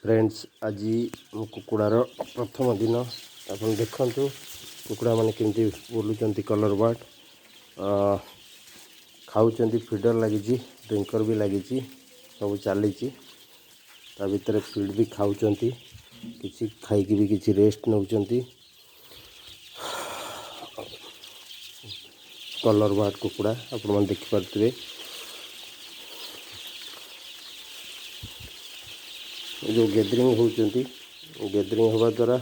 Friends, ଆଜି ମୋ କୁକୁଡ଼ାର ପ୍ରଥମ ଦିନ। ଆପଣ ଦେଖନ୍ତୁ କୁକୁଡ଼ାମାନେ କେମିତି ବୁଲୁଛନ୍ତି। କଲର୍ ବାର୍ଡ଼ ଖାଉଛନ୍ତି, ଫିଡ଼ର୍ ଲାଗିଛି, ଡ୍ରିଙ୍କର୍ ବି ଲାଗିଛି, ସବୁ ଚାଲିଛି। ତା ଭିତରେ ଫିଡ଼୍ ବି ଖାଉଛନ୍ତି, କିଛି ଖାଇକି ବି କିଛି ରେଷ୍ଟ ନେଉଛନ୍ତି। କଲର୍ ବାର୍ଡ଼ କୁକୁଡ଼ା ଆପଣମାନେ ଦେଖିପାରୁଥିବେ। ଯେଉଁ ଗେଦରିଂ ହେଉଛନ୍ତି, ଗେଦରିଂ ହେବା ଦ୍ୱାରା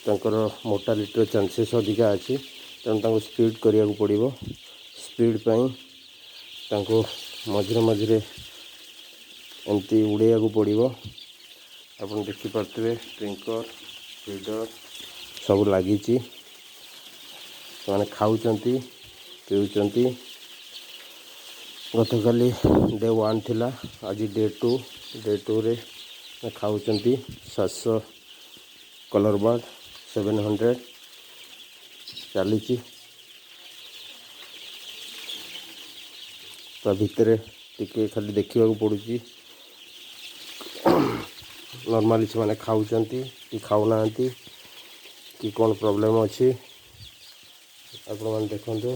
ତାଙ୍କର ମୋର୍ଟାଲିଟିର ଚାନ୍ସେସ୍ ଅଧିକା ଅଛି। ତେଣୁ ତାଙ୍କୁ ସ୍ପିଡ଼ କରିବାକୁ ପଡ଼ିବ। ସ୍ପିଡ଼ ପାଇଁ ତାଙ୍କୁ ମଝିରେ ମଝିରେ ଏମିତି ଉଡ଼େଇବାକୁ ପଡ଼ିବ। ଆପଣ ଦେଖିପାରୁଥିବେ ଡ୍ରିଙ୍କର୍, ଫିଡ଼ର୍ ସବୁ ଲାଗିଛି। ସେମାନେ ଖାଉଛନ୍ତି, ପିଉଛନ୍ତି। ଗତକାଲି ଡେ 1 ଥିଲା, ଆଜି ଡେ 2। ଡେ 2ରେ ଖାଉଛନ୍ତି 700 କଲର୍ ବାର୍ଡ଼, 700 ଚାଲିଛି। ତା ଭିତରେ ଟିକେ ଖାଲି ଦେଖିବାକୁ ପଡ଼ୁଛି, ନର୍ମାଲି ସେମାନେ ଖାଉଛନ୍ତି କି ଖାଉନାହାନ୍ତି କି କ'ଣ ପ୍ରୋବ୍ଲେମ୍ ଅଛି। ଆପଣମାନେ ଦେଖନ୍ତୁ।